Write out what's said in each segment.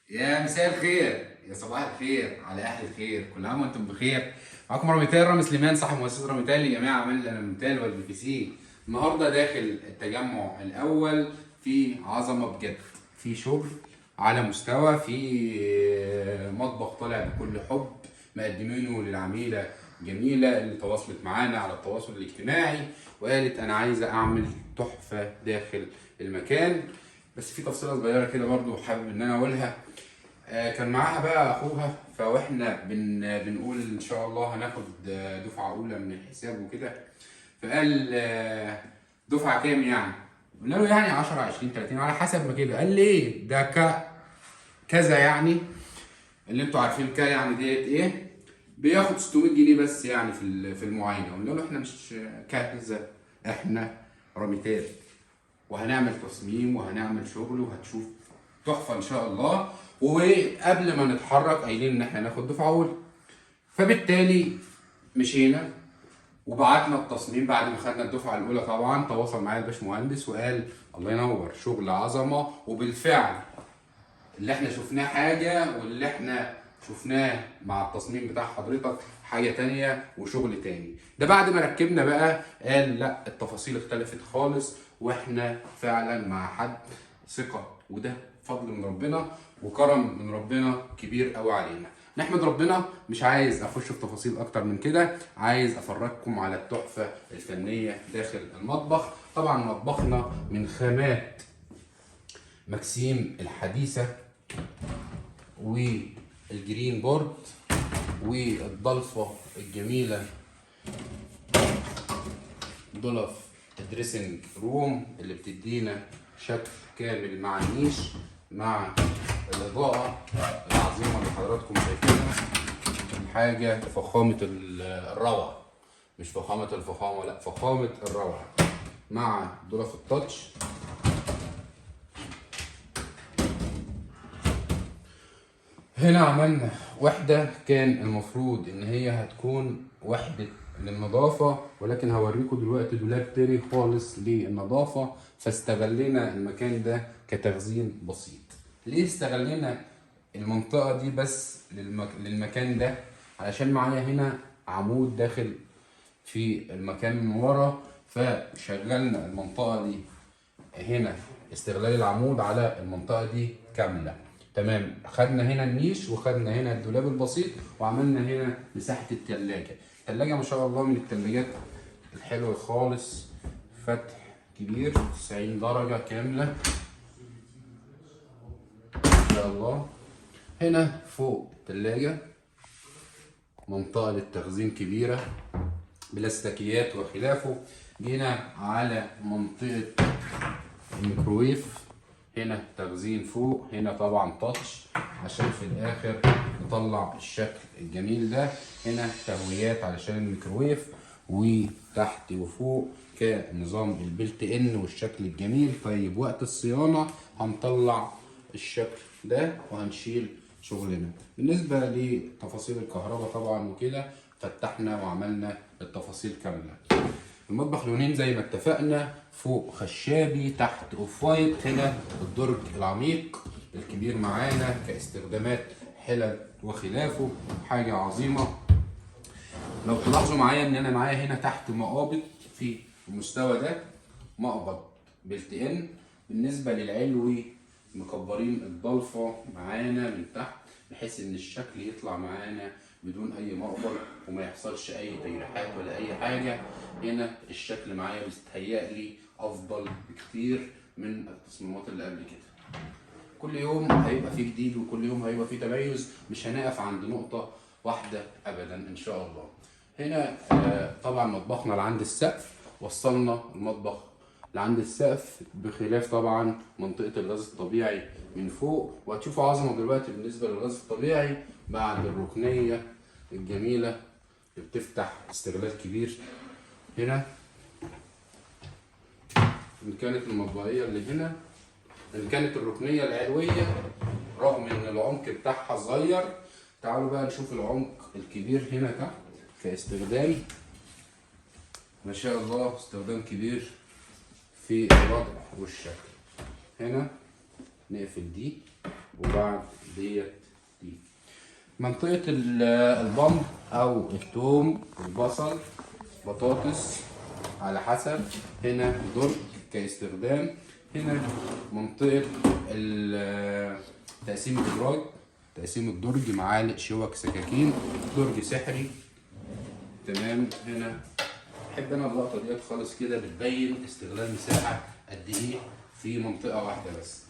يا مساء الخير، يا صباح الخير على اهل الخير، كل عام وانتم بخير. معاكم راميتال، رامي سليمان صاحب مؤسسة راميتال لجميع اعمال الالوميتال وال PVC. النهارده داخل التجمع الاول في عظمه بجد، في شغل على مستوى، في مطبخ طالع بكل حب مقدمينه للعميله جميلة اللي تواصلت معانا على التواصل الاجتماعي وقالت انا عايزه اعمل تحفة داخل المكان. بس في تفصيله صغيرة كده برضو حابب ان انا اقولها. كان معاها بقى اخوها، فواحنا بنقول ان شاء الله هناخد دفعه اولى من الحساب وكده. فقال دفعه كام يعني؟ قلنا له يعني 10 20 30 على حسب ما كده. قال ليه ده كذا يعني، اللي انتوا عارفين يعني ديت ايه، بياخد 600 جنيه بس يعني في المعاينة. قلنا له احنا مش كذا، احنا راميتال وهنعمل تصميم وهنعمل شغل وهتشوف تحفة ان شاء الله. وقبل ما نتحرك قايلين ان احنا هناخد دفعه اولى، فبالتالي مشينا وبعتنا التصميم. بعد ما خدنا الدفعة الاولى طبعا تواصل معايا الباشمهندس وقال الله ينور، شغل عظمه. وبالفعل اللي احنا شفناه حاجة، واللي احنا شفناه مع التصميم بتاع حضرتك حاجة تانية وشغل تاني. ده بعد ما ركبنا بقى قال لا، التفاصيل اختلفت خالص، واحنا فعلا مع حد ثقة، وده فضل من ربنا وكرم من ربنا كبير قوي علينا، نحمد ربنا. مش عايز اخش في تفاصيل اكتر من كده، عايز افرجكم على التحفة الفنية داخل المطبخ. طبعا مطبخنا من خامات ماكسيم الحديثة وال green board والضلفة الجميلة، ضلف ال dressing room اللي بتدينا شكل كامل مع النيش مع الإضاءة العظيمة اللي حضراتكم شايفينها. حاجة فخامة الروعة، مش فخامة الفخامة، لا فخامة الروعة، مع ضلف ال touch. هنا عملنا وحدة كان المفروض ان هي هتكون وحدة للنظافة، ولكن هوريكم دلوقتي دولاب تاني خالص للنظافة، فاستغلينا المكان ده كتخزين بسيط. ليه استغلينا المنطقة دي بس للمكان ده؟ علشان معايا هنا عمود داخل في المكان من ورا، فشغلنا المنطقة دي هنا استغلال العمود على المنطقة دي كاملة. تمام، خدنا هنا النيش وخدنا هنا الدولاب البسيط وعملنا هنا مساحة التلاجة. التلاجة ما شاء الله من التلاجات الحلوة خالص، فتح كبير 90 درجة كاملة ما شاء الله. هنا فوق التلاجة منطقة للتخزين كبيرة بلاستيكيات وخلافه. جينا على منطقة الميكروويف، هنا تخزين فوق، هنا طبعا touch عشان في الاخر نطلع الشكل الجميل ده. هنا تهويات علشان الميكروويف، وتحت وفوق كنظام ال built in والشكل الجميل. طيب وقت الصيانة هنطلع الشكل ده وهنشيل شغلنا. بالنسبة لتفاصيل الكهرباء طبعا وكده فتحنا وعملنا التفاصيل كاملة. المطبخ لونين زي ما اتفقنا، فوق خشابي، تحت off white. هنا الدرج العميق الكبير معانا كاستخدامات حلل وخلافه، حاجة عظيمة. لو تلاحظوا معايا ان انا معايا هنا تحت مقابض في المستوى ده، مقبض built in. بالنسبة للعلوي مكبرين الضلفة معانا من تحت بحيث ان الشكل يطلع معانا بدون اي مقبض وما يحصلش اي تجريحات ولا اي حاجة. هنا الشكل معايا بيتهيألي افضل بكتير من التصميمات اللي قبل كده. كل يوم هيبقى فيه جديد وكل يوم هيبقى فيه تميز، مش هنقف عند نقطة واحدة ابدا ان شاء الله. هنا طبعا مطبخنا لعند السقف، وصلنا المطبخ لعند السقف بخلاف طبعا منطقة الغاز الطبيعي من فوق، وهتشوفوا عظمة دلوقتي بالنسبة للغاز الطبيعي بعد الركنية الجميلة اللي بتفتح استغلال كبير. هنا إن كانت المطبخية اللي هنا، إن كانت الركنية العلوية رغم إن العمق بتاعها صغير. تعالوا بقى نشوف العمق الكبير هنا تحت كاستخدام، ما شاء الله استخدام كبير في الوضع والشكل. هنا نقفل دي. وبعد ديت دي. منطقة البامب او الثوم البصل بطاطس على حسب. هنا درج كاستخدام. هنا منطقة تقسيم الادراج، تقسيم الدرج، معالق شوك سكاكين، درج سحري. تمام. هنا بحب انا اللقطة ديت خالص كده، بتبين استغلال مساحة قد ايه في منطقة واحدة بس.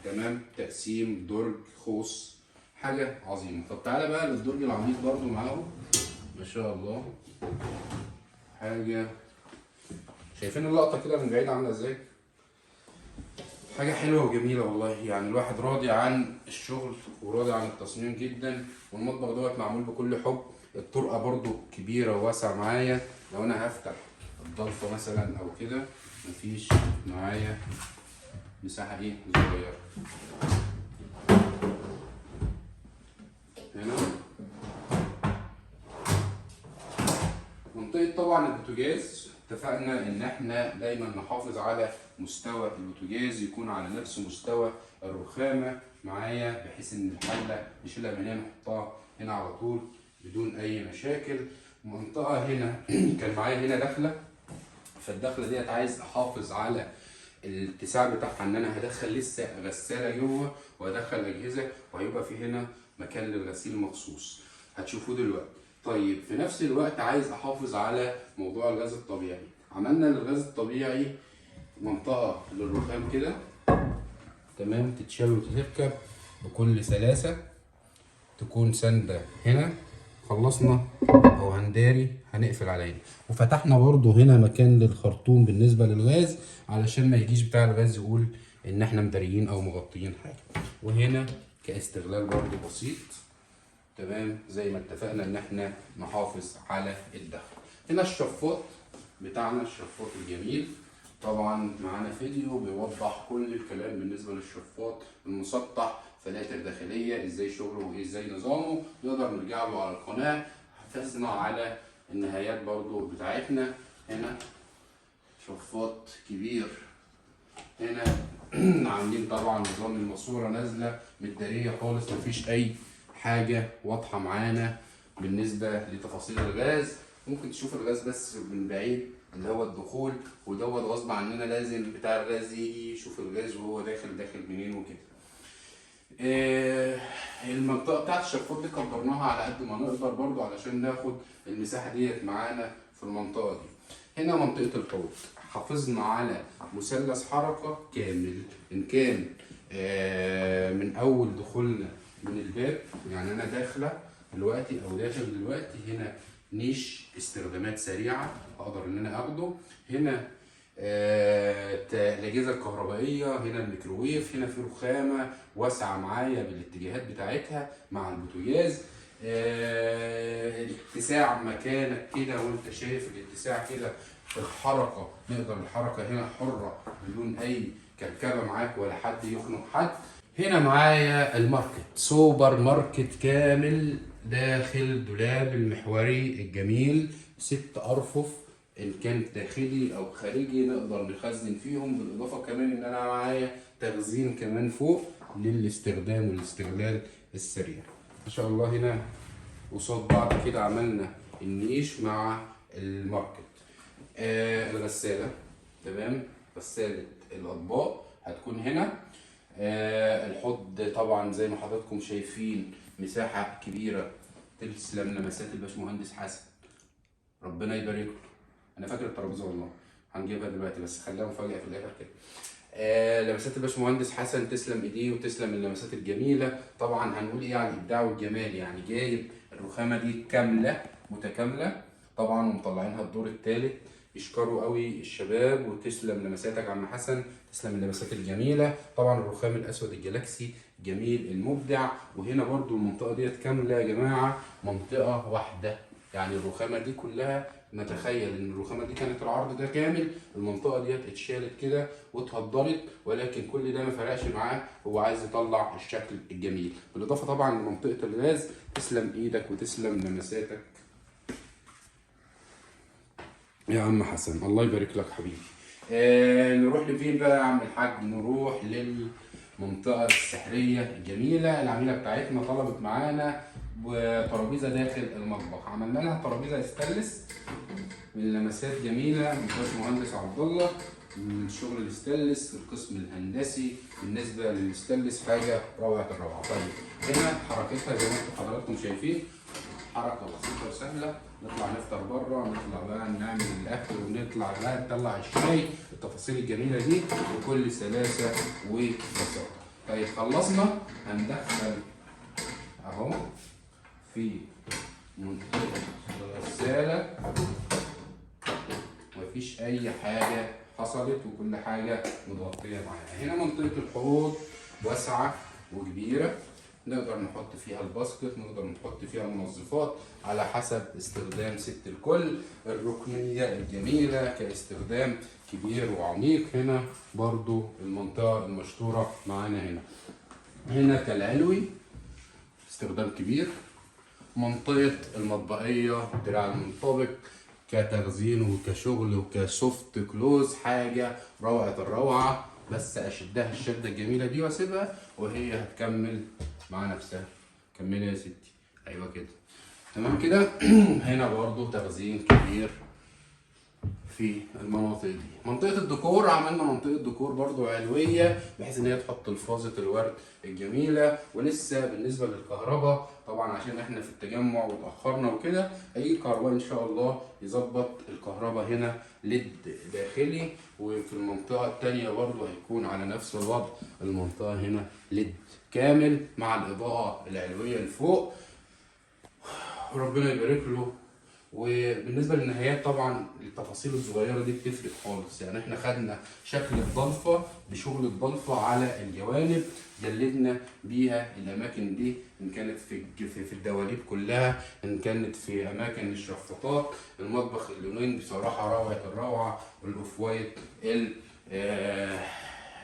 تمام. تقسيم درج خوص، حاجة عظيمة. طب تعالى بقى للدرج العميق برضو معاهم، ما شاء الله حاجة. شايفين اللقطة كده من بعيد عامله ازاي؟ حاجة حلوة وجميلة والله، يعني الواحد راضي عن الشغل وراضي عن التصميم جدا. والمطبخ دوت معمول بكل حب. الطرقة برضو كبيرة وواسعة معايا، لو انا هفتح الضلفة مثلا او كده مفيش معايا مساحة ايه صغيرة. هنا منطقة طبعا البوتاجاز، اتفقنا ان احنا دايما نحافظ على مستوى البوتاجاز يكون على نفس مستوى الرخامة معايا، بحيث ان الحلة نشيلها من هنا نحطها هنا على طول بدون اي مشاكل. منطقة هنا كان معايا هنا دخلة، فالدخلة ديت عايز احافظ على الاتساع بتاعها، ان انا هدخل لسه غسالة جوه وهدخل اجهزة، وهيبقى في هنا مكان للغسيل مخصوص هتشوفوه دلوقتي. طيب في نفس الوقت عايز احافظ على موضوع الغاز الطبيعي. عملنا للغاز الطبيعي منطقة للرخام كده، تمام، تتشال وتتركب بكل سلاسة، تكون ساندة هنا. خلصنا او هنداري هنقفل علينا. وفتحنا برضو هنا مكان للخرطوم بالنسبة للغاز، علشان ما يجيش بتاع الغاز يقول ان احنا مداريين او مغطيين حاجة. وهنا كاستغلال برضو بسيط، تمام، زي ما اتفقنا ان احنا نحافظ على الدخل. هنا الشفاط بتاعنا، الشفاط الجميل، طبعا معانا فيديو بيوضح كل الكلام بالنسبة للشفاط المسطح، فلاتر داخلية، ازاي شغله وازاي نظامه، نقدر نرجع له على القناة. حافظنا على النهايات برضو بتاعتنا. هنا شفاط كبير، هنا عاملين طبعا نظام الماسورة نازلة متدارية خالص، مفيش اي حاجة واضحة معانا بالنسبة لتفاصيل الغاز. ممكن تشوف الغاز بس من بعيد اللي هو الدخول، ودوت غصب عننا لازم بتاع الغاز يجي يشوف الغاز وهو داخل داخل منين وكده. المنطقة بتاعت الشفاط دي كبرناها على قد ما نقدر برضو علشان ناخد المساحة ديت معانا في المنطقة دي. هنا منطقة الحوض حافظنا على مثلث حركة كامل، إن كان من أول دخولنا من الباب، يعني أنا داخلة دلوقتي أو داخل دلوقتي، هنا نيش استخدامات سريعة أقدر إن أنا أخده. هنا الأجهزة الكهربائية، هنا الميكروويف، هنا في رخامة واسعة معايا بالاتجاهات بتاعتها مع البوتاجاز. اتساع مكانك كده وانت شايف الاتساع كده في الحركة، نقدر الحركة هنا حرة بدون أي كركبة معاك ولا حد يخنق حد. هنا معايا ال market، سوبر ماركت كامل داخل دولاب المحوري الجميل، 6 أرفف إن كان داخلي أو خارجي نقدر نخزن فيهم، بالإضافة كمان إن أنا معايا تخزين كمان فوق للاستخدام والاستغلال السريع. ما شاء الله هنا قصاد بعض كده عملنا النيش مع ال market. الغسالة، تمام، غسالة الأطباق هتكون هنا. الحوض طبعا زي ما حضراتكم شايفين مساحة كبيرة، تسلم لمسات الباشمهندس حسن، ربنا يبارك له. انا فاكر الترابيزة والله هنجيبها دلوقتي، بس خليها مفاجاة في الاخر كده. لمسات الباشمهندس حسن تسلم ايديه وتسلم اللمسات الجميلة. طبعا هنقول ايه على الابداع والجمال، يعني جايب الرخامه دي كاملة متكاملة طبعا ومطلعينها الدور الثالث. يشكروا قوي الشباب، وتسلم لمساتك عم حسن، تسلم اللمسات الجميلة. طبعا الرخام الاسود الجلاكسي الجميل المبدع. وهنا برضو المنطقة ديت كاملة يا جماعة، منطقة واحدة، يعني الرخامه دي كلها نتخيل ان الرخامه دي كانت العرض ده كامل، المنطقة ديت اتشالت كده واتهدرت، ولكن كل ده ما فرقش معاه، هو عايز يطلع الشكل الجميل. بالاضافة طبعا لمنطقه الغاز، تسلم ايدك وتسلم لمساتك يا عم حسن، الله يبارك لك حبيبي. نروح لفين بقى يا عم الحاج؟ نروح المنطقة السحريه الجميلة. العميله بتاعتنا طلبت معانا وترابيزه داخل المطبخ، عملنا لها ترابيزة استانلس من لمسات جميلة من باشمهندس عبد الله، من شغل الاستانلس القسم الهندسي. بالنسبة للاستانلس حاجة روعه الروعة. طيب هنا حركتها زي ما انتم حضراتكم شايفين، حركة بسيطة وسهلة. نطلع نفطر بره، نطلع بقى نعمل الاكل، ونطلع بقى نطلع الشاي، التفاصيل الجميلة دي بكل سلاسة وبساطة. طيب خلصنا، هندخل اهو في منطقة الغسالة، مفيش اي حاجة حصلت وكل حاجة متغطيه معانا. هنا منطقة الحوض واسعة وكبيره، نقدر نحط فيها ال basket، نقدر نحط فيها المنظفات على حسب استخدام ست الكل. الركنية الجميلة كاستخدام كبير وعميق. هنا برضو المنطقة المشطورة معانا هنا، هنا كالعلوي استخدام كبير. منطقة المطبقية دراع المنطبق كتخزين وكشغل وك soft close، حاجة روعة الروعة. بس اشدها الشدة الجميلة دي واسيبها وهي هتكمل مع نفسها. كملي يا ستي، ايوه كده تمام كده. هنا برضو تخزين كبير في المناطق دي. منطقة الديكور عملنا منطقة ديكور برضو علوية بحيث ان هي تحط الفازة الورد الجميلة. ولسه بالنسبة للكهرباء طبعا عشان احنا في التجمع وتأخرنا وكده، هيجي كهرباء ان شاء الله يظبط الكهرباء هنا LED داخلي، وفي المنطقة التانية برضو هيكون على نفس الوضع، المنطقة هنا LED كامل مع الإضاءة العلوية لفوق، وربنا يبارك له. وبالنسبة للنهايات طبعا التفاصيل الصغيرة دي بتفرق خالص، يعني احنا خدنا شكل الضلفه بشغل الضلفه على الجوانب، جلدنا بيها الاماكن دي، ان كانت في الدواليب كلها، ان كانت في اماكن الشفاطات. المطبخ اللونين بصراحة روعه الروعة، وال off white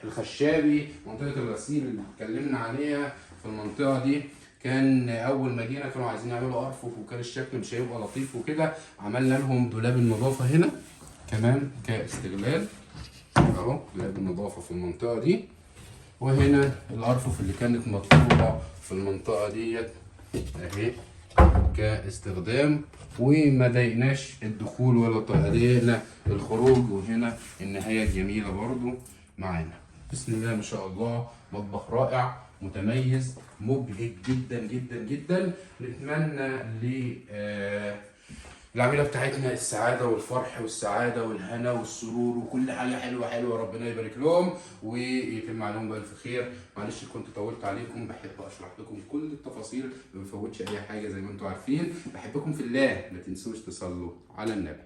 الخشابي. منطقة الغسيل اللي اتكلمنا عليها في المنطقة دي، كان اول ما جينا كانوا عايزين يعملوا ارفف وكان الشكل مش هيبقى لطيف وكده، عملنا لهم دولاب النظافة هنا كمان كاستغلال اهو، دولاب النظافة في المنطقة دي. وهنا الارفف اللي كانت مطلوبه في المنطقة ديت اهي كاستخدام، وما ضايقناش الدخول ولا ضايقنا الخروج. وهنا النهاية الجميلة برضو معانا. بسم الله ما شاء الله، مطبخ رائع متميز مبهج جدا جدا جدا. نتمنى ل العميلة بتاعتنا السعادة والفرح والسعادة والهنا والسرور وكل حاجة حلوة حلوة، ربنا يبارك لهم ويتم عليهم بألف خير. معلش كنت طولت عليكم، بحب أشرح لكم كل التفاصيل، ما بفوتش أي حاجة زي ما انتم عارفين. بحبكم في الله، ما تنسوش تصلوا على النبي.